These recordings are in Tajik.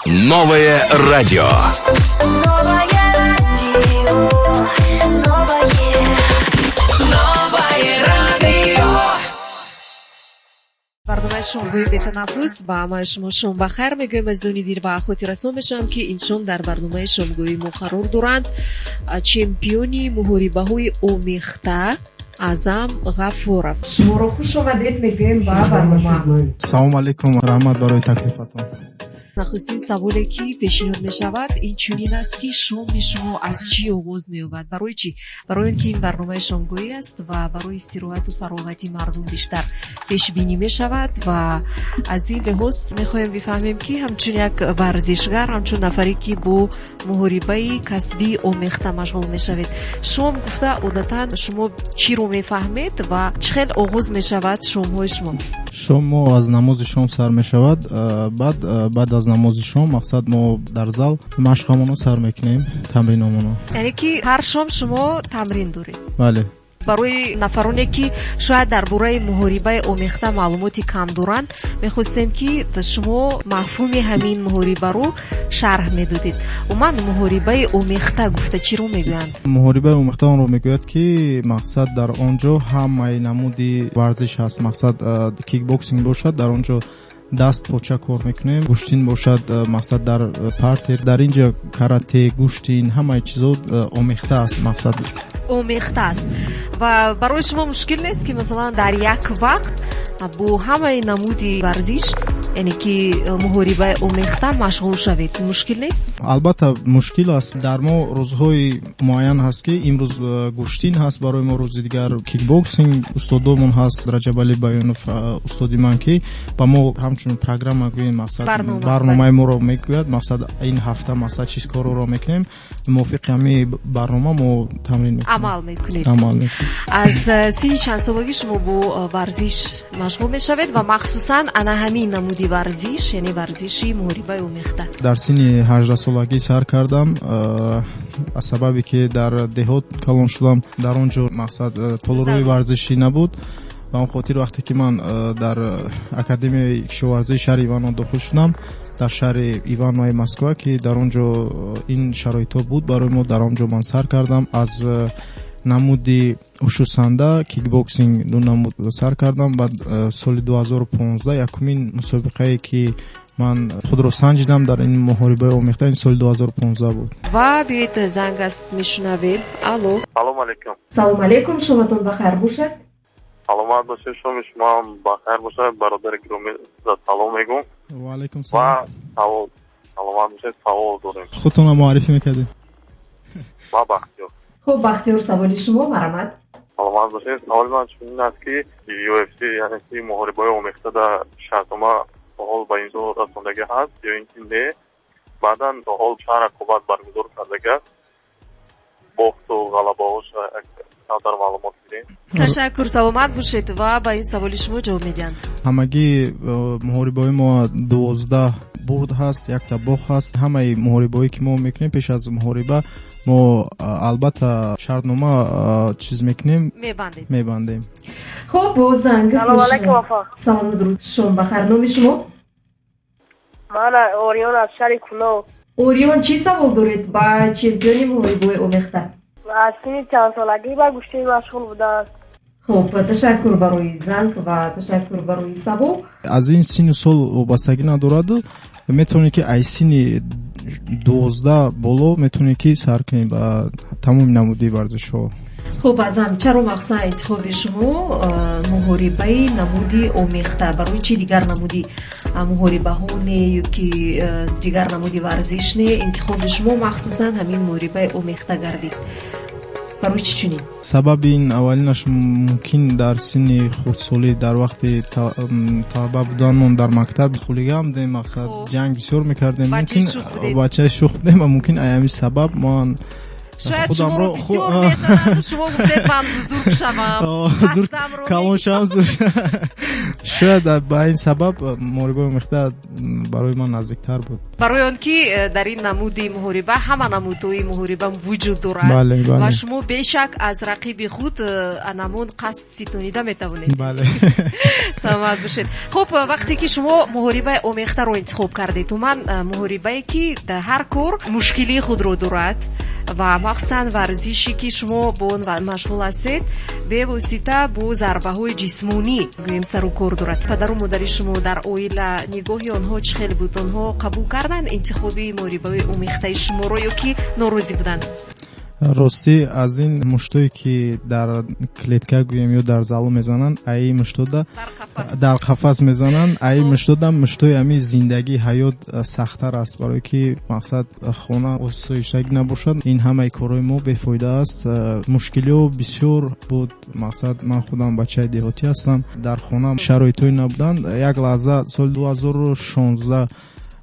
Новое радио. Новое радио, новое, Новое радио. Барномаи шомгоҳи бетанаффус. Ба ҳамаи шумо шом бахайр мегӯем, азизони дил, ва хотиррасон мешавам, ки ин шом дар барномаи шомгоҳи мо қарор доранд чемпиони муҳорибаҳои омехта Аъзам Ғафуров. Шуморо хуш омадед мегӯем ба барнома. Салому алейкум, раҳмат барои таклифатон. Нахустин саволе, ки пешниҳод мешавад, ин чунин аст, ки шоми шумо аз чӣ оғоз меёбад? Барои чӣ? Барои он ки ин барномаи шомгоҳӣ аст ва барои истироҳату фароғати мардум бештар пешбинӣ мешавад ва аз ин лиҳоз мехоҳем бифаҳмем, ки ҳамчун як варзишгар, ҳамчун нафаре, ки бо муҳорибаи касбии омехта машғул мешавед, шом гуфта одатан шумо чиро мефаҳмед ва чӣ хел оғоз мешавад шомҳои шумо? Шом мо аз намози шом сар мешавад. Баъд аз намози шом, мақсад, мо дар зал машқамонро сар мекунем, тамриномоно. Яъне ки ҳар шом шумо тамрин доред? Бале. Барои нафароне, ки шояд дар бораи муҳорибаи омехта маълумоти кам доранд, мехостем, ки шумо мафҳуми ҳамин муҳорибаро шарҳ медодед. Умуман, муҳорибаи омехта гуфта чиро мегӯянд? Муҳорибаи омехта онро мегӯяд, ки, мақсад, дар он ҷо ҳамаи намуди варзиш ҳаст. Мақсад, кикбоксинг бошад, дар он ҷо даст поча кор мекунем, гӯштин бошад, мақсад, дар партер, дар ин ҷо карате, гӯштин, ҳамаи чизо омехта аст, мақсад. Омехта аст. Ва барои шумо мушкил нест, ки масалан дар як вақт бо ҳамаи намуди варзиш, яъне ки муҳорибаи омехта, машғул шавед? Мушкил нест? Албатта, мушкил аст. Дар мо рӯзҳои муайян ҳаст, ки имрӯз гӯштин ҳаст барои мо, рӯзи дигар кикбоксинг. Устодомон ҳаст, Раҷабалӣ Баёнов, устоди ман, ки ба мо ҳамчун программа гӯем, мақсад, барномаи моро мегӯяд, мақсад, ин ҳафта, мақсад, чиз корро мекунем, мувофиқи ҳамин барнома мо тамрин мекунем. Амал мекунед. Амал мекунем. Аз синни чанд солагӣ шумо бо варзиш машғул мешавед ва махсусан ана ҳамин намуди варзиш, яъне варзиши муҳорибаи омехта? Дар синни 18-солагӣ сар кардам, аз сабабе ки дар деҳот калон шудам, дар он ҷо, мақсад, толорҳои варзишӣ набуд. Ба он хотир, вақте ки ман дар академияи кишоварзии шаҳри Иваново дохил шудам, дар шаҳри Ивановои Москва, ки дар он ҷо ин шароитҳо буд барои мо, дар он ҷо ман сар кардам. Аз намуди ушусанда, кикбоксинг, ду намуд сар кардам. Баъд соли 2015 якумин мусобиқае, ки ман худро санҷидам дар ин муҳорибаи омехта, ин соли 2015 буд. Ва биёед, занг аст, мешунавем. Алло. Салому алейкум. Салому алейкум, шоматон бахайр бошад. Саломат бошед, шоми шумоам бахайр бошад. Бародари гиромӣ, салом мегӯм. Ваалайкум салом. Ва савол, саломат бошед, савол дорем. Худтонро муаррифӣ мекардед. Ва Бахтиёр. Хуб, Бахтиёр, саволи шумо, марҳамат. Саломат бошед. Саволи ман чунин аст, ки UFC, яъне ки муҳорибаи омехта, дар шартнома то ҳол ба имзо расондагӣ ҳаст ё ин ки не? Баъдан то ҳол чанд рақобат баргузор кардагиаст, бохту ғалабаҳоша камтар маълумот гирем. Ташаккур, саломат бошед, ва ба ин саволи шумо ҷавоб медиҳанд. Ҳамагӣ муҳорибаҳои мо 12 бурд ҳаст, якта бохт ҳаст. Ҳамаи муҳорибаҳое, ки мо мекунем, пеш аз муҳориба мо албатта шартнома чиз мекунем. Мебандед. Мебандем. Хуб, бо занг. Салому алайкум, офа. Салому дуруд, шом бахайр. Номи шумо? Ман Ориён, аз шаҳри Кӯлоб. Ориён, чӣ савол доред ба чемпиони муҳорибаи омехта? Аз синни чандсолагӣ ба гӯштин машғул будааст? Хуб, ташаккур барои занг ва ташаккур барои савол. Аз ин синну сол вобастагӣ надораду, метавонед, ки аз синни 12 боло метавонед, ки сар кунед ба тамоми намуди варзишҳо. Хуб, Аъзам, чаро махсусан интихоби шумо муҳорибаи намуди омехта? Барои чӣ дигар намуди муҳорибаҳо не ё ки дигар намуди варзиш не, интихоби шумо махсусан ҳамин муҳорибаи омехта гардид? Барои чӣ чунин? Сабаби ин аввалинаш, мумкин, дар синни хурдсолӣ, дар вақти талаба буданмон дар мактаб хулиган будем, мақсад, ҷанг бисёр мекардем. Мумкин бачаи шух будем ва мумкин ай ҳамин сабаб ман Шояд шуморо бисёр мезананд, шумо гуфтед ман бузург шавам, калон шавам. Шояд ба ин сабаб муҳорибаи омехта барои ман наздиктар буд. Барои он ки дар ин намуди муҳориба ҳама намудҳои муҳориба вуҷуд дорад ва шумо бешак аз рақиби худ анамун қасд ситонида метавонед. Саломат бошед. Хуб, вақте ки шумо муҳорибаи омехтаро интихоб кардед, умуман муҳорибае ки дар ҳар кор мушкилии худро дорад ва махсусан варзише ки шумо бо он машғул ҳастед, бевосита бо зарбаҳои ҷисмонӣ гӯем сару кор дорад. Падару модари шумо дар оила нигоҳи онҳо чӣ хел буд? Онҳо қабул карданд интихоби муҳорибаи омехтаи шуморо ё ки норозӣ буданд? Ростӣ, аз ин муштое ки дар клетка гӯем ё дар залу мезананд, аи муштода дар қафас мезананд, аи муштода муштои ҳами зиндагӣ, ҳаёт сахттар аст, барое ки мақсад хона осоиштагӣ набошад, ин ҳамаи корҳои мо бефоида аст. Мушкилиҳо бисёр буд. Мақсад, ман худам бачаи деҳотӣ ҳастам, дар хона шароитҳое набуданд. Як лаҳза соли 2016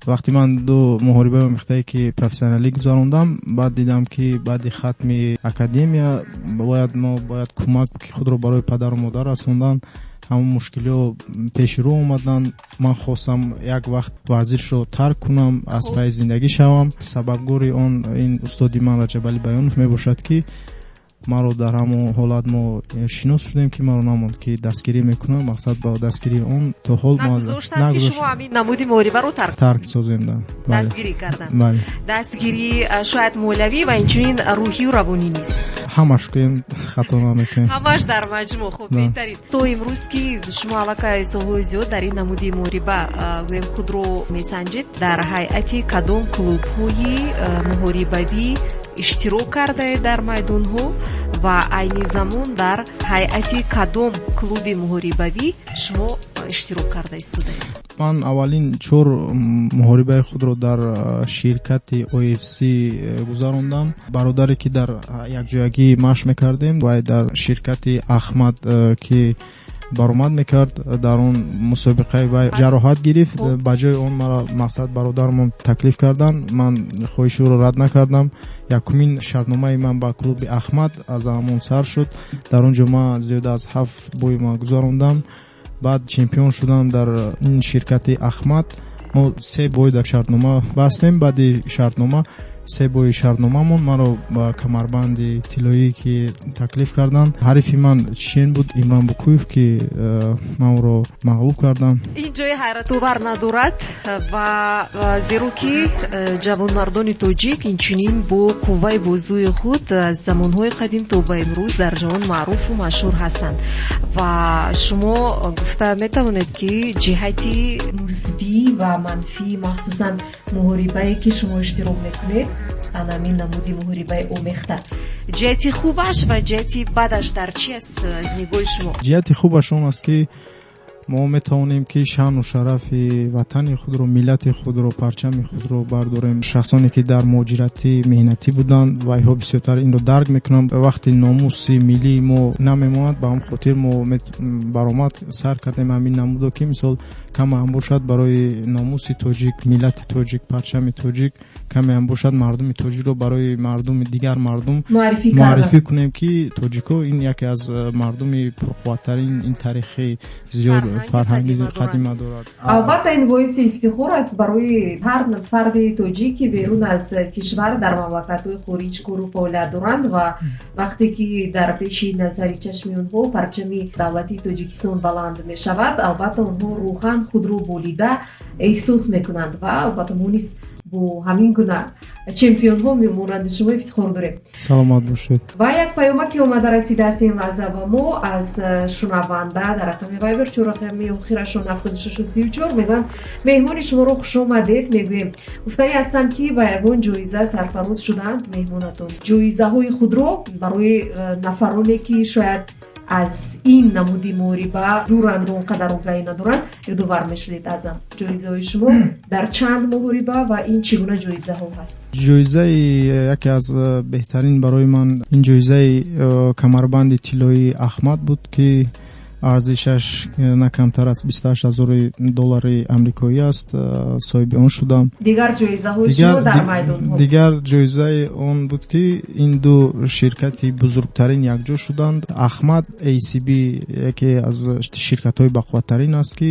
вақте ман ду муҳорибаи омехтае ки профессионалӣ гузарондам, баъд дидам ки баъди хатми академия бояд мо бояд кӯмак худро барои падару модар расондан. Ҳамон мушкилиҳо пеши рӯ омаданд. Ман хостам як вақт варзишро тарк кунам, аз пайи зиндагӣ шавам. Сабабгори он ин устоди ман Раҷабалӣ Баёнов мебошад, ки маро дар ҳамон ҳолат мо шинос шудем, ки маро намонд ки дастгирӣ мекунам. Мақсад, ба дастгирии он то ҳол нагузоштанд ки шумо ҳамин намуди муҳорибаро тарк созем. Дастгирӣ карданд. Дастгирӣ шояд молиявӣ ва инчунин рӯҳию равонӣ низ. Ҳамаш гӯем, хато намекунем. Ҳамаш дар маҷмӯъ. Хуб, беҳтарин. То имрӯз ки шумо аллакай солҳои зиёд дар ин намуди муҳориба гӯем худро месанҷед, дар ҳайати кадом клубҳои муҳорибавӣ иштирок кардаед дар майдонҳо ва айни замон дар ҳайати кадом клуби муҳорибавӣ шумо иштирок карда истодаед? Ман аввалин чор муҳорибаи худро дар ширкати OFC гузарондам. Бародаре ки дар якҷоягӣ машқ мекардем, вай дар ширкати Ахмад ки баромад мекард, дар он мусобиқаи вай ҷароҳат гирифт. Ба ҷои он маро, мақсад, бародармон таклиф карданд. Ман хоҳиши ӯро рад накардам. Якумин шартномаи ман ба клуби Ахмад аз ҳамон сар шуд. Дар он ҷо ман зиёда аз 7 бой ман гузарондам, баъд чемпион шудам. Дар ин ширкати Ахмад мо се бой дар шартнома бастем. Баъди шартнома, се бои шартномамон, маро ба камарбанди тиллоӣ ки таклиф карданд. Ҳарифи ман чечен буд, Имрон Букуев, ки ман ӯро мағлуб кардам. Ин ҷои ҳайратовар надорад ва зеро ки ҷавонмардони тоҷик инчунин бо қувваи бозуи худ аз замонҳои қадим то ба имрӯз дар ҷаҳон маъруфу машҳур ҳастанд. Ва шумо гуфта метавонед, ки ҷиҳати мусбӣ ва манфӣ, махсусан муҳорибае ки шумо иштирок мекунед, анамин намуди муҳорибаи омехта, ҷиҳати хубаш ва ҷиҳати бадаш дар чи аст аз нигоҳи шумо? Ҷиҳати хубаш он аст, ки мо метавонем ки шаъну шарафи ватани худро, миллати худро, парчами худро бардорем. Шахсоне ки дар муҳоҷиратӣ меҳнатӣ буданд, вайҳо бисёртар инро дарк мекунанд. Вақти номуси миллии мо намемонад, ба ҳамн хотир мо баромад сар кардем ҳамин намудо, ки мисол каме ҳам бошад барои номуси тоҷик, миллати тоҷик, парчами тоҷик, каме ҳам бошад мардуми тоҷикро барои мардуми дигар мардум муаррифӣ кунем, ки тоҷикҳо ин яке аз мардуми пурқувваттарин, ин таърихи зиёд, фарҳанги қадима дорад. Албатта, ин боиси ифтихор аст барои ҳар фарди тоҷик, ки берун аз кишвар дар мамлакатҳои хориҷ кору фаъолият доранд, ва вақте ки дар пеши назари чашми онҳо парчами давлатии Тоҷикистон баланд мешавад, албатта, онҳо рӯҳан худро болида эҳсос мекунанд. Ва албатта, мо низ бо ҳамин гуна чемпионҳо монанди шумо ифтихор дорем. Саломат бошед. Ва як паёмаке омада расидааст ин лаҳза ба мо аз шунаванда дар рақами Вайбер, чор рақами охирашон 7634. Мегӯянд: «Меҳмони шуморо хушомадед мегӯем. Гуфтанӣ ҳастам, ки ба ягон ҷоиза сарфароз шудаанд меҳмонатон? Ҷоизаҳои худро барои нафароне, ки шояд аз ин намуди муҳориба дуранду он қадар огаҳӣ надоранд, ёдовар мешудед. Аъзам, ҷоизаҳои шумо дар чанд муҳориба ва ин чӣ гуна ҷоизаҳо ҳаст?» Ҷоизаи яке аз беҳтарин барои ман ин ҷоизаи камарбанди тиллоии Ахмад буд, ки Арзишаш на камтар аз 28 ҳазори доллари амрикоӣ аст, соҳиби он шудам. Дигар ҷоизаҳои шумо дар майдонҳо? Дигар ҷоизаи он буд, ки ин ду ширкати бузургтарин якҷо шуданд. Ахмад ACB яке аз ширкатҳои бақувваттарин аст, ки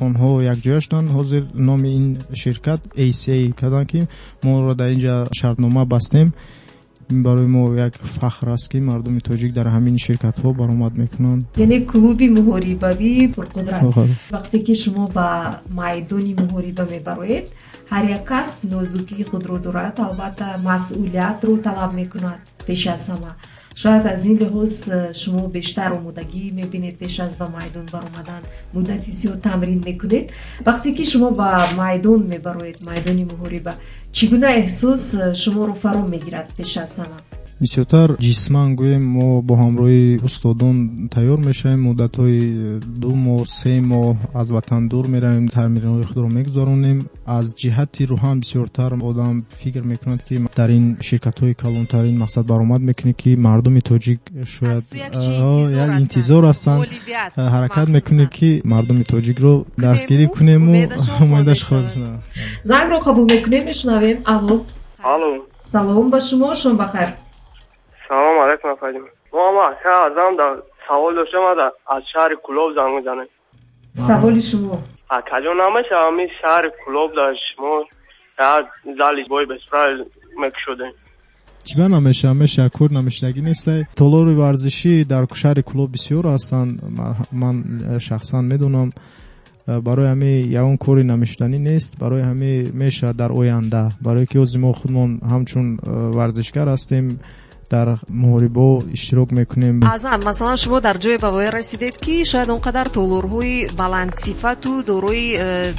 онҳо якҷоя шуданд. Ҳозир номи ин ширкат ACA карданд, ки моро дар инҷа шартнома бастем. Ин барои мо як фахр аст, ки мардуми тоҷик дар ҳамин ширкатҳо баромад мекунанд. Яъне клуби муҳорибавии пурқудрат. Вақте ки шумо ба майдони муҳориба мебароед, ҳар як касб нозукии худро дорад, албатта, масъулиятро талаб мекунад пеш аз ҳама. Шояд аз ин лиҳоз шумо бештар омодагӣ мебинед, пеш аз ба майдон баромадан муддати зиёд тамрин мекунед. Вақте ки шумо ба майдон мебароед, майдони муҳориба, чӣ гуна эҳсос шуморо фаро мегирад пеш аз ҳама? Бисёртар ҷисман гӯем, мо бо ҳамроҳии устодон тайёр мешавем. Муддатҳои 2 моҳ, 3 моҳ аз ватан дур меравем, тамринҳои худро мегузаронем. Аз ҷиҳати рӯҳан бисёртар одам фикр мекунад, ки дар ин ширкатҳои калонтарин мақсад баромад мекунӣ, ки мардуми тоҷик шояд як интизор ҳастанд. Ҳаракат мекунӣ, ки мардуми тоҷикро дастгирӣ кунему умедаш. Зангро қабул мекунем, мешунавем. Алло. Алло. Салом ба шумо, шом бахайр. Салом алайкум, афайдим. Мо ака Азам да савол доштам, аз шаҳри Кулоб занг мезанем. Саволи шумо? Акаҷон, намешава ҳамин шаҳри Кулоб дар шумо як зали бой без правил мекушодем? Чиба намешава? Мешава, кор намешудагӣ нестай. Толори варзишӣ дар шаҳри Кулоб бисёр ҳастанд, ман шахсан медонам. Барои ҳамин ягон кори намешуданӣ нест. Барои ҳамин мешавад дар оянда, барое ки ҳозир мо худмон ҳамчун варзишгар ҳастем, дар муҳорибаҳо иштирок мекунем. Аъзам, масалан, шумо дар ҷое ба воя расидед, ки шояд он қадар толорҳои баландсифату дорои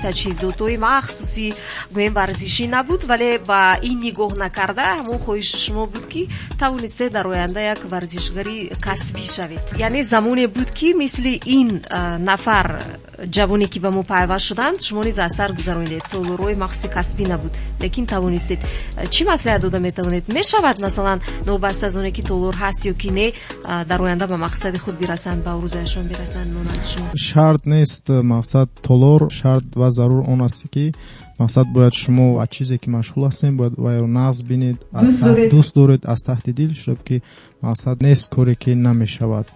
таҷҳизотҳои махсуси, гӯем, варзишӣ набуд, вале ба ин нигоҳ накарда, ҳамон хоҳиши шумо буд, ки тавонистед дар оянда як варзишгари касбӣ шавед. Яъне замоне буд, ки мисли ин нафар ҷавоне, ки ба мо пайваст шуданд, шумо низ аз сар гузаронидед. Толорҳои махсуси касбӣ набуд, лекин тавонистед. Чӣ маслиҳат дода метавонед? Мешавад, масалан, новобаста аз оне ки толор ҳаст ё ки не, дар оянда ба мақсади худ бирасанд, ба орзуяшон бирасанд монанди шумо? Шарт нест мақсад толор. Шарт ва зарур он аст, ки мақсад бояд шумо аз чизе ки машғул ҳастем, бояд вайро нағз бинед, дӯст доред аз таҳти дил, шудаб ки мақсад нест коре ки намешавад.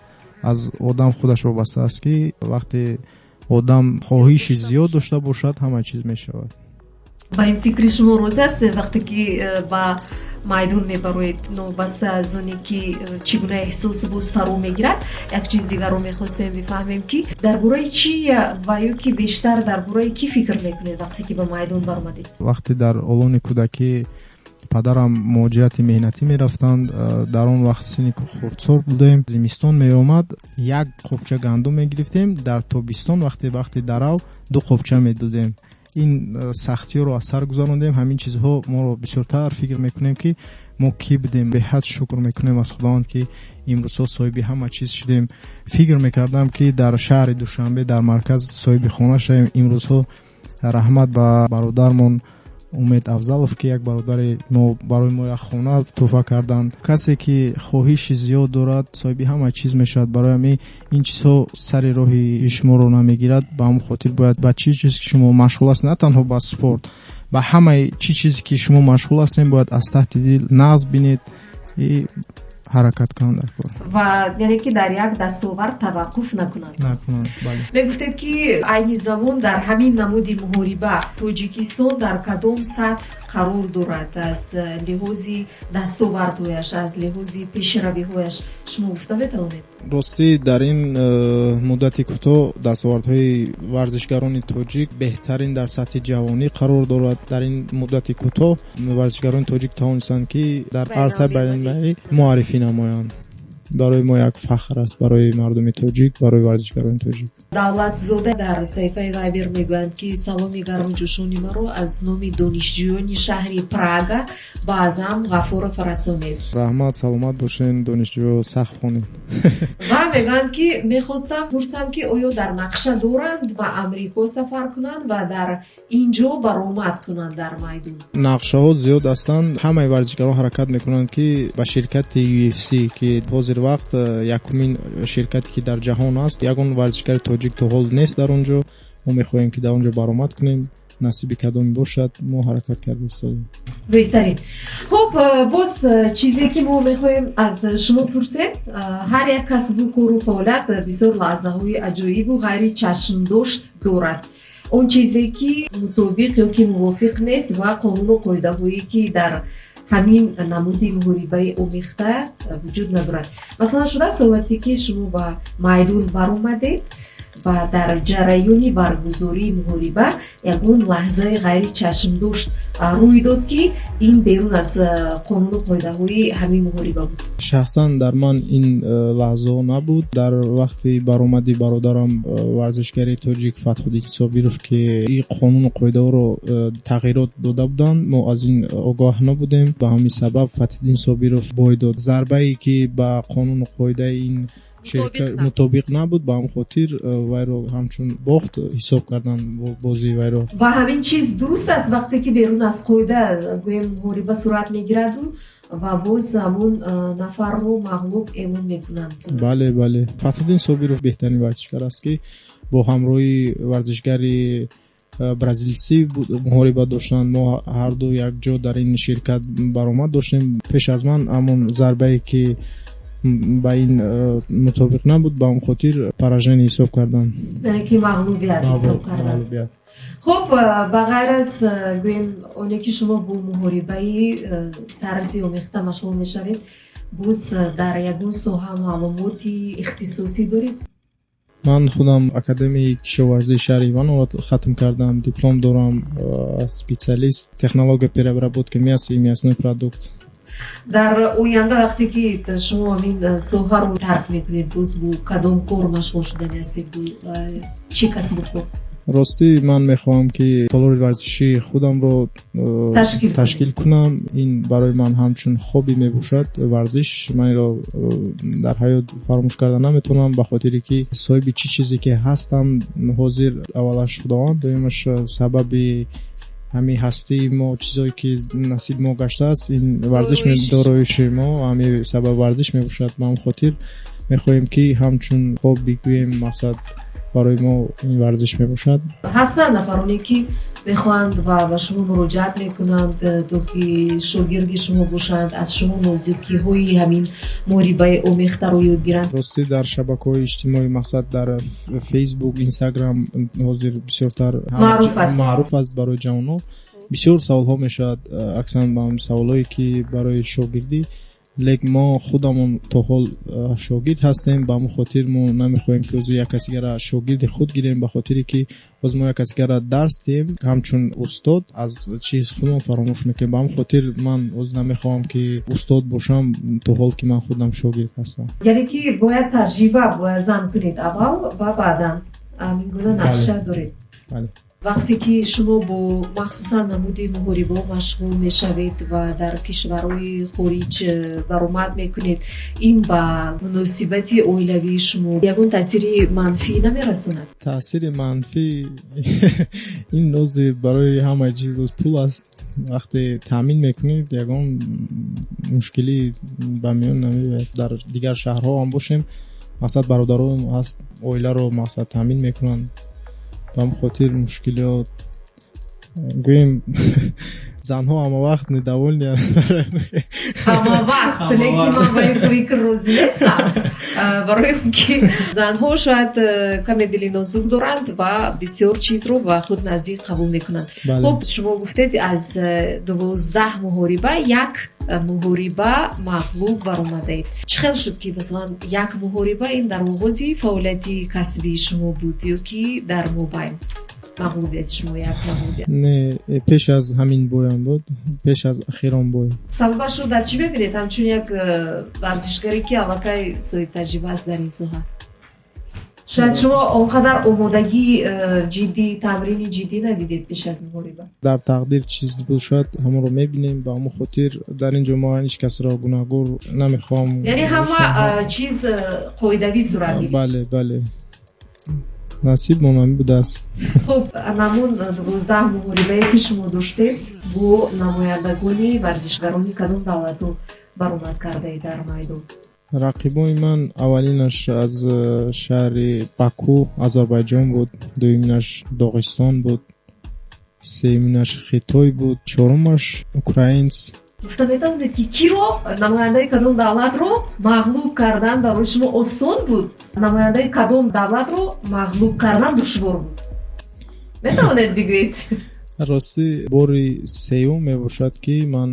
Аз одам худаш вобаста аст, ки вақте одам хоҳиши зиёд дошта бошад, ҳама чиз мешавад. Ба ин фикри шумо розӣ ҳастем? Вақте ки ба майдон мебароед, новобаста аз оне ки чӣ гуна эҳсос боз фаро мегирад, як чиз дигарро мехостем бифаҳмем, ки дар бораи чӣ ва ё ки бештар дар бораи кӣ фикр мекунед, вақте ки ба майдон баромадед? Вақте дар олони кӯдакӣ падарам муҳоҷирати меҳнатӣ мерафтанд, дар он вақт синни хурдсол будем, зимистон меомад, як қопча гандум мегирифтем, дар тобистон вақте дарав ду қопча медодем. Ин сахтиёро аз сар гузарондем. Ҳамин чизҳо моро бисёртар фикр мекунем, ки мо кӣ будем. Беҳад шукр мекунем аз Худованд, ки имрӯзҳо соҳиби ҳама чиз шудем. Фикр мекардам, ки дар шаҳри Душанбе, дар марказ соҳиби хона шавем. Имрӯзҳо раҳмат ба бародармон Умед Афзалов, ки як бародари мо барои мо як хона тӯҳфа карданд. Касе ки хоҳиши зиёд дорад, соҳиби ҳама чиз мешавад. Барои ҳамин ин чизҳо сари роҳи шуморо намегирад. Ба ҳамон хотир бояд ба чӣ чиз ки шумо машғул ҳастед, на танҳо ба спорт, ба ҳамаи чӣ чизе ки шумо машғул ҳастем, бояд аз таҳти дил нағз бинед и ҳаракат кунанд дар кор. Ва яъне ки дар як дастовард таваққуф накунанд. Накунанд, бале. Мегуфтед, ки айни замон дар ҳамин намуди муҳориба Тоҷикистон дар кадом сатҳ қарор дорад аз лиҳози дастовардҳояш, аз лиҳози пешравиҳояш, шумо гуфта метавонед? Ростӣ, дар ин муддати кӯтоҳ дастовардҳои варзишгарони тоҷик беҳтарин дар сатҳи ҷавонӣ қарор дорад. Дар ин муддати кӯтоҳ варзишгарони тоҷик тавонистанд, ки дар арсаи байналмилалӣ муаррифӣ намоянд. Барои мо як фахр аст, барои мардуми тоҷик, барои варзишгарони тоҷик. Давлатзода дар саҳифаи Вайбер мегӯянд, ки саломи гармҷӯшони маро аз номи донишҷӯёни шаҳри Прага ба Аъзам Ғафуров расонед. Раҳмат, саломат бошен, донишҷӯ, сахт хонед. Ва мегӯянд, ки мехостам пурсам, ки оё дар нақша доранд ба Амрико сафар кунанд ва дар ин ҷо баромад кунанд дар майдон? Нақшаҳо зиёд ҳастанд. Ҳамаи варзишгарон ҳаракат мекунанд, ки ба ширкати UFC, ки ҳозир Ҳозир вақт якумин ширкате, ки дар ҷаҳон аст, ягон варзишгари тоҷик то ҳол нест дар он ҷо. Мо мехоҳем, ки дар он ҷо баромад кунем. Насиби кадоме бошад, мо ҳаракат карда истодем. Беҳтарин. Хуб, боз чизе, ки мо мехоҳем аз шумо пурсем: ҳар як касбу кору фаъолият бисёр лаҳзаҳои аҷоибу ғайричашмдошт дорад, он чизе, ки мутобиқ ё ки мувофиқ нест ва қонуну қоидаҳое, ки дар ҳамин намуди муҳорибаи омехта вуҷуд надорад. Масалан, шудааст ҳолате, ки шумо ба майдон баромадед ва дар ҷараёни баргузории муҳориба ягон лаҳзаи ғайричашмдошт рӯй дод, ки ин берун аз қонуну қоидаҳои ҳамин муҳориба буд? Шахсан дар ман ин лаҳзаҳо набуд. Дар вақти баромади бародарам, варзишгари тоҷик Фатҳуддин Собиров, ки ин қонуну қоидаҳоро тағйирот дода буданд, мо аз ин огоҳ набудем. Ба ҳамин сабаб Фатҳиддин Собиров бой дод. Зарбае, ки ба қонуну қоидаи ин мутобиқ набуд, ба ҳамин хотир вайро ҳамчун бохт ҳисоб карданд бозии вайро. Ва ҳамин чиз дуруст аст, вақте ки берун аз қоида, гӯем, муҳориба сурат мегираду ва боз ҳамун нафарро мағлуб эълон мекунанд? Бале, Фатҳуддин Собиров беҳтарин варзишгар аст, ки бо ҳамроҳи варзишгари бразилсӣ муҳориба доштанд. Мо ҳарду якҷо дар ин ширкат баромад доштем. Пеш аз ман ҳамон зарбае, ки ба ин мутобиқ набуд, ба он хотир поражение ҳисоб карданд. Яъне ки мағлубият ҳисоб карданд. Хуб, ба ғайр аз, гӯем, оне ки шумо бо муҳорибаи тарзи омехта машғул мешавед, боз дар ягон соҳа маълумоти ихтисосӣ доред? Ман худам Академияи кишоварзии шаҳри Иваново хатм кардам, диплом дорам, специалист технология переработки мяса и мясной продукт. Дар оянда, вақте ки шумо ҳамин соҳаро тарк мекунед, боз бо кадом кор машғул шудани ҳастед, бо чӣ касбу кор? Ростӣ, ман мехоҳам, ки толори варзишии худамро ташкил кунам. Ин барои ман ҳамчун хобби мебошад. Варзиш, ман инро дар ҳаёт фаромӯш карда наметавонам, ба хотире ки соҳиби чӣ чизе ки ҳастам ҳозир, аввалаш Худованд, дуюмаш сабаби ҳамин ҳастии мо, чизое ки насиби мо гаштааст, ин варзиш, дороиши мо ҳамин сабаб варзиш мебошад. Ба ҳамин хотир мехоҳем, ки ҳамчун хобби бигӯем, мақсад барои мо ин варзиш мебошад. Ҳастанд нафароне, ки мехоҳанд ва ба шумо муроҷиат мекунанд, то ки шогирди шумо бошанд, аз шумо нозукиҳои ҳамин муҳорибаи омехтаро ёд гиранд? Ростӣ, дар шабакаҳои иҷтимоӣ, мақсад дар Фейсбук, Инстаграм ҳозир бисёртар маъруф аст барои ҷавонон. Бисёр саволҳо мешавад, аксаран ба саволҳое, ки барои шогирдӣ. Лек мо худамон то ҳол шогирд ҳастем. Ба ҳамон хотир мо намехоҳем, ки ҳозир як касигара шогирди худ гирем, ба хотире ки боз мо як касигара дарс диҳем ҳамчун устод, аз чиз худмон фаромӯш мекунем. Ба ҳамон хотир ман ҳозир намехоҳам, ки устод бошам, то ҳол ки ман худам шогирд ҳастам. Яъне ки бояд таҷриба бояд зам кунед аввал ва баъдан ҳамин гуна нақша доред? Бале. Вақте ки шумо бо махсусан намуди муҳорибаҳо машғул мешавед ва дар кишварҳои хориҷ баромад мекунед, ин ба муносибати оилавии шумо ягон таъсири манфӣ намерасонад? Таъсири манфӣ ин нози барои ҳамаи чиз пул аст. Вақте таъмин мекунед, ягон мушкилӣ ба миён намеояд. Дар дигар шаҳрҳо ҳам бошем, мақсад бародарон ҳаст, оиларо мақсад таъмин мекунанд. Ба ҳамин хотир мушкилиёт, гӯем, занҳо ҳама вақт недовольны. Ҳама вақт, лекин ман ба ин фикр розӣ нестам, барои он ки занҳо шояд каме дили нозук доранд ва бисёр чизро ба худ наздик қабул мекунанд. Хуб, шумо гуфтед, аз 12 муҳориба як муҳориба мағлуб баромадаед. Чӣ хел шуд, ки масалан як муҳориба, ин дар оғози фаъолияти касбии шумо буд ё ки дар мобайн мағлубияти шумо, як мағлубият? Не, пеш аз ҳамин боям буд, пеш аз охирон бой. Сабабашро дар чӣ мебинед, ҳамчун як варзишгаре, ки аллакай соҳибтаҷриба аст дар ин соҳа? Шояд шумо он қадар омодагии ҷиддӣ, тамрини ҷиддӣ надидед пеш аз муҳориба? Дар тақдир чиз буд, шояд ҳамонро мебинем. Ба ҳамон хотир дар ин ҷо мо ҳеҷ касро гунаҳгор намехоҳам. Яъне ҳама чиз қоидавӣ сурат гирифт? Бале, насиб монами будааст. Хуб, намун 12 муҳорибае, ки шумо доштед, бо намояндагони варзишгарони кадом давлату баромад кардаед дар майдон? Рақибои ман аввалинаш аз шаҳри Баку, Озарбойҷон буд, дуюминаш Доғистон буд, сеюминаш Хитой буд, чорумаш украинц. Гуфта метавонед, ки киро, намояндаи кадом давлатро мағлуб кардан барои шумо осон буд, намояндаи кадом давлатро мағлуб кардан душвор буд? Метавонед бигӯед? Ростӣ, бори сеюм мебошад, ки ман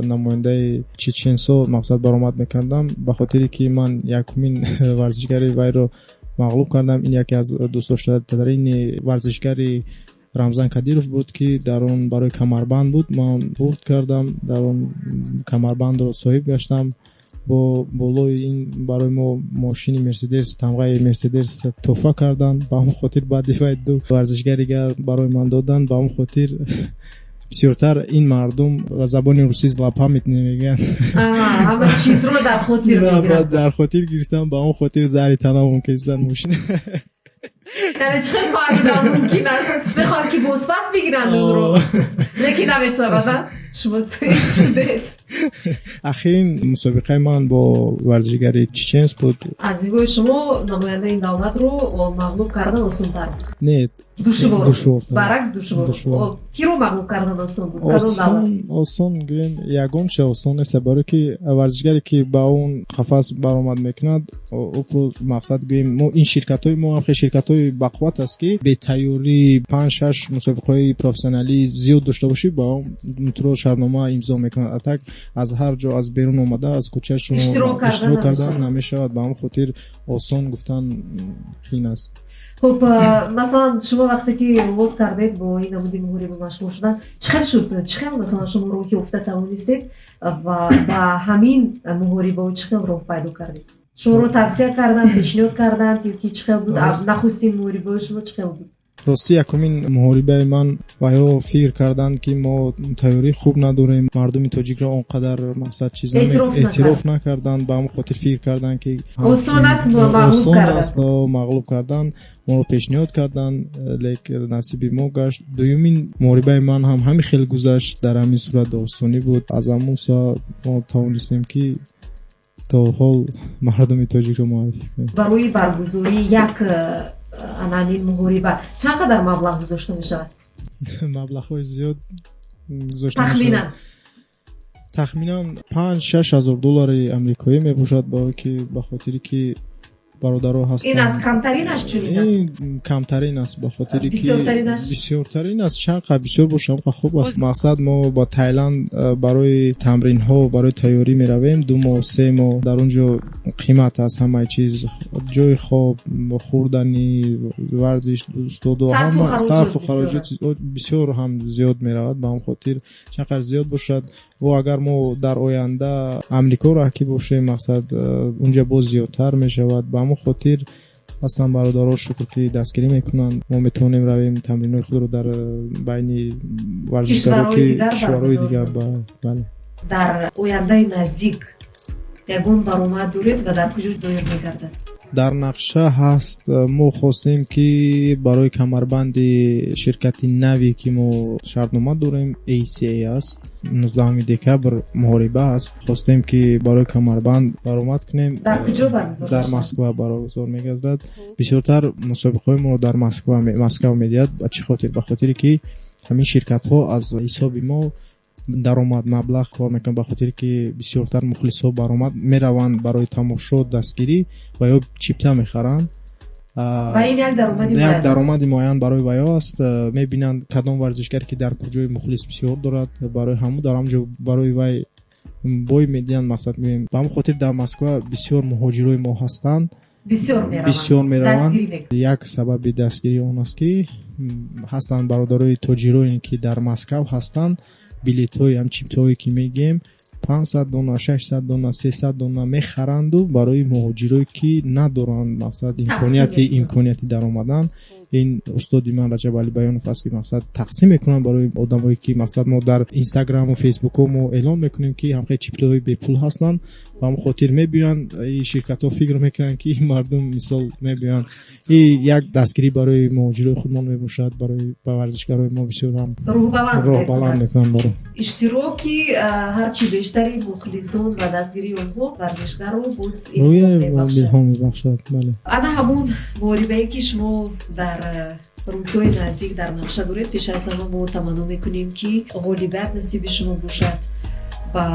намояндаи чеченсо мақсад баромад мекардам. Ба хотире ки ман якумин варзишгари вайро мағлуб кардам, ин яке аз дӯстдоштатарини варзишгари Рамзан Кадиров буд, ки дар он барои камарбанд буд. Ман бурд кардам, дар он камарбандро соҳиб гаштам. Бо болои ин барои мо мошини Мерседес, тамғаи Мерседес тӯҳфа карданд. Ба ҳамон хотир баъди вай ду варзишгари дигар барои ман доданд. Ба ҳамон хотир бисёртар ин мардум ба забони русӣ злопамятный мегӯянд. Ҳама чизро дар хотир мегиранд. Дар хотир гирифтам, ба ҳамон хотир заҳри танамон кесидан мошин. Яъне чӣ хел фаҳмидан мумкин аст? Мехоҳанд, ки бозпас бигиранд онро, лекин намешавад, шумо соҳиб шудед. Ахирин мусобиқаи ман бо варзишгари чеченс буд. Аз нигоҳи шумо, намояндаи ин давлатро мағлуб кардан осонтар буд? Не. Душвор? Душвор. Баръакс, душвор. Киро мағлуб кардан осон буд, кадом давлат? Осон гӯем, ягонча осон нест, барое ки варзишгаре ки ба он қафас баромад мекунад, мақсад гӯем, мо ин ширкатҳои мо ҳам хел ширкатҳои бақувват аст, ки бетайёрӣ панҷ шаш мусобиқаҳои профессионалӣ зиёд дошта бошӣ, ба он туро шартнома имзо мекунад. А так аз ҳар ҷо, аз берун омада, аз кӯча шумо иштирок кардан намешавад. Ба ҳамон хотир осон гуфтан қиин аст. Хуб, масалан, шумо вақте ки оғоз кардед бо ин намуди муҳориба машғул шудан, чӣ хел шуд? Чӣ хел, масалан, шумо роҳ ёфта тавонистед ва ба ҳамин муҳорибао чӣ хел роҳ пайдо кардед? Шуморо тавсия карданд, пешниҳод карданд ё ки чӣ хел буд? Нахустин муҳорибаи шумо чӣ хел буд? Ростӣ, якумин муҳорибаи ман вайро фикр карданд, ки мо тайёрии хуб надорем, мардуми тоҷикро он қадар мақсад чиз эътироф накарданд. Ба ҳамон хотир фикр карданд, ки осон аст. Осон аст мағлуб кардан. Моро пешниҳод карданд, лек насиби мо гашт. Дуюмин муҳорибаи ман ҳам ҳамин хел гузашт, дар ҳамин сурат доғистонӣ буд. Аз ҳамон соат мо тавонистем, ки то ҳол мардуми тоҷикро муаррифӣ кунем. Барои баргузории як ана ҳамин муҳориба чанд қадар маблағ гузошта мешавад? Маблағҳои зиёд гузошта. Тахминан? Тахминан 5-6 ҳазор доллари амрикоӣ мебошад, ки ба хотире ки бародаро ҳастанд. Ин аз камтаринаш чунин аст? Ин камтарин аст, ба хотире ки Бисёртаринаш? Бисёртарин аст, чанд қадр бисёр боша, ҳамқа хуб аст. Мақсад, мо ба Тайланд барои тамринҳо, барои тайёрӣ меравем, 2 моҳ, 3 моҳ. Дар он ҷо қимат аст ҳамаи чиз: ҷои хоб, хӯрданӣ, варзиш, устодо, сарфу ҳама хароҷот. Сарфу Бисёр хароҷот бисёр ҳам зиёд меравад. Ба ҳам хотир чанд қадр зиёд бошад. Во агар мо дар оянда Амрико раҳкӣ бошем, мақсад, унҷа боз зиёдтар мешавад. Ба ҳамон хотир ҳастанд бародаро, шукр, ки дастгирӣ мекунанд. Мо метавонем равем, тамринҳои худро дар байни варзишгаро кишварҳои ки дигар кишварҳои баргузор дигар кунанд. Бале. Дар ояндаи наздик ягон баромад доред ва дар куҷо доир мегардад? Дар нақша ҳаст. Мо хостем, ки барои камарбанди ширкати наве, ки мо шартнома дорем, ACA аст, 19 декабр муҳориба аст. Хостем, ки барои камарбанд баромад кунем. Дар куҷо баргузор Дар мешавад? Москва баргузор мегардад. Бисёртар мусобиқаҳои моро дар Москва медиҳад. Ба чӣ хотир? Ба хотире ки ҳамин ширкатҳо аз ҳисоби мо даромад, маблағ кор мекунанд, ба хотире ки бисёртар мухлисҳо баромад мераванд барои тамошо, дастгирӣ ва ё чипта мехаранд. Ва ин як даромади як муайян аст. Даромади муайян барои ваё аст. Мебинанд кадом варзишгаре ки дар куҷои мухлис бисёр дорад, барои ҳамун дар ҳамон ҷо барои вай бой медиҳанд, мақсад мегӯем. Ба ҳамон хотир дар Москва бисёр муҳоҷирои мо ҳастанд. Бисёр мераванд. Бисёр мераванд. Дастгирӣ мекунанд. Як сабаби дастгирии он аст, ки ҳастанд бародарои тоҷироне, ки дар Москав ҳастанд. Билетҳои ҳам чиптаҳое ки мегӯем, 500 дона, 600 дона, 300 дона мехаранду барои муҳоҷирое ки надоранд, мақсад, имконияти мекунанд. Имконияти даромадан. Ин устоди ман Раҷабали Баёнов аст, ки мақсад тақсим мекунанд барои одамое ки, мақсад, мо дар Инстаграму Фейсбукҳо мо эълон мекунем, ки ҳамхел чиптаҳои бепул ҳастанд. Ба ҳамн хотир мебиёянд, и ширкатҳо фикр мекунанд, ки ин мардум, мисол, мебиёянд, и як дастгирӣ барои муҳоҷирои худмон мебошад, барои ба варзишгарои мо бисёр ҳам роҳбаланд мекунанд. Баро Иштироки ҳарчи бештари мухлисон ва дастгирии онҳо варзишгарро боз илҳом мебахшад, бале. Ана ҳамун муҳорибае, ки шумо дар рӯзҳои наздик дар нақша доред, пеш аз ҳама мо таманно мекунем, ки ғолибият насиби шумо бошад ва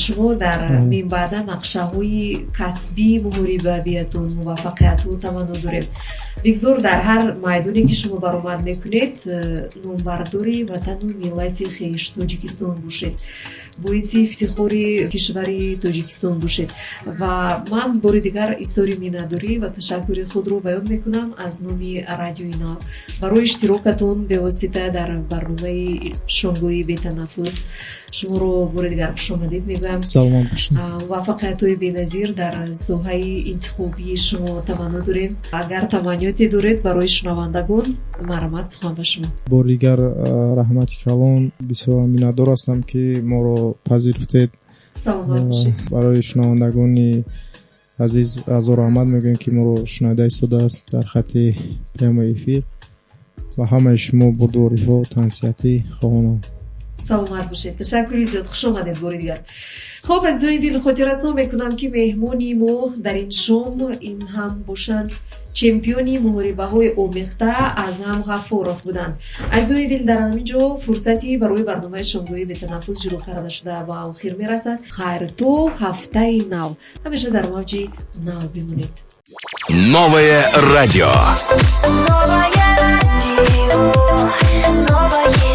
шумо дар минбаъда нақшаҳои касбии муҳорибавиятон муваффақиятҳо таманно дорем. Бигзор дар ҳар майдоне, ки шумо баромад мекунед, номбардори ватану миллати хеш Тоҷикистон бошед, боиси ифтихори кишвари Тоҷикистон бошед. Ва ман бори дигар изҳори миннатдорӣ ва ташаккури худро баён мекунам аз номи Радиои Нав барои иштирокатон бевосита дар барномаи Шомгоҳи бетанаффус. Шуморо бори дигар хушомадед мегӯям. Саломат бошед. Муваффақиятҳои беназир дар соҳаи интихобии шумо таманно дорем. Агар таманниёте доред барои шунавандагон, марҳамат, сухан ба шумо. Бори дигар раҳмати калон, бисёр миннатдор ҳастам, ки моро пазируфтед. Саломат бошед. Барои шунавандагони азиз ҳазор раҳмат мегӯем, ки моро шунида истодааст дар хати прямой эфир, ва ҳамаи шумо бурдвориҳо, тансиҳатӣ хоҳонам. Саломат бошед, ташаккури зиёд, хуш омадед бори дигар. Хуб, азизони дил, хотиррасон мекунам, ки меҳмони мо дар ин шом ин ҳам бошанд чемпиони муҳорибаҳои омехта Аъзам Ғафуров буданд. Азизони дил, дар ҳамин ҷо фурсати барои барномаи Шомгоҳи бетанаффус ҷудо карда шуда ба охир мерасад. Хайр, то ҳафтаи нав, ҳамеша дар мавҷи нав бимонед. Новое радио. Новое радио, новое.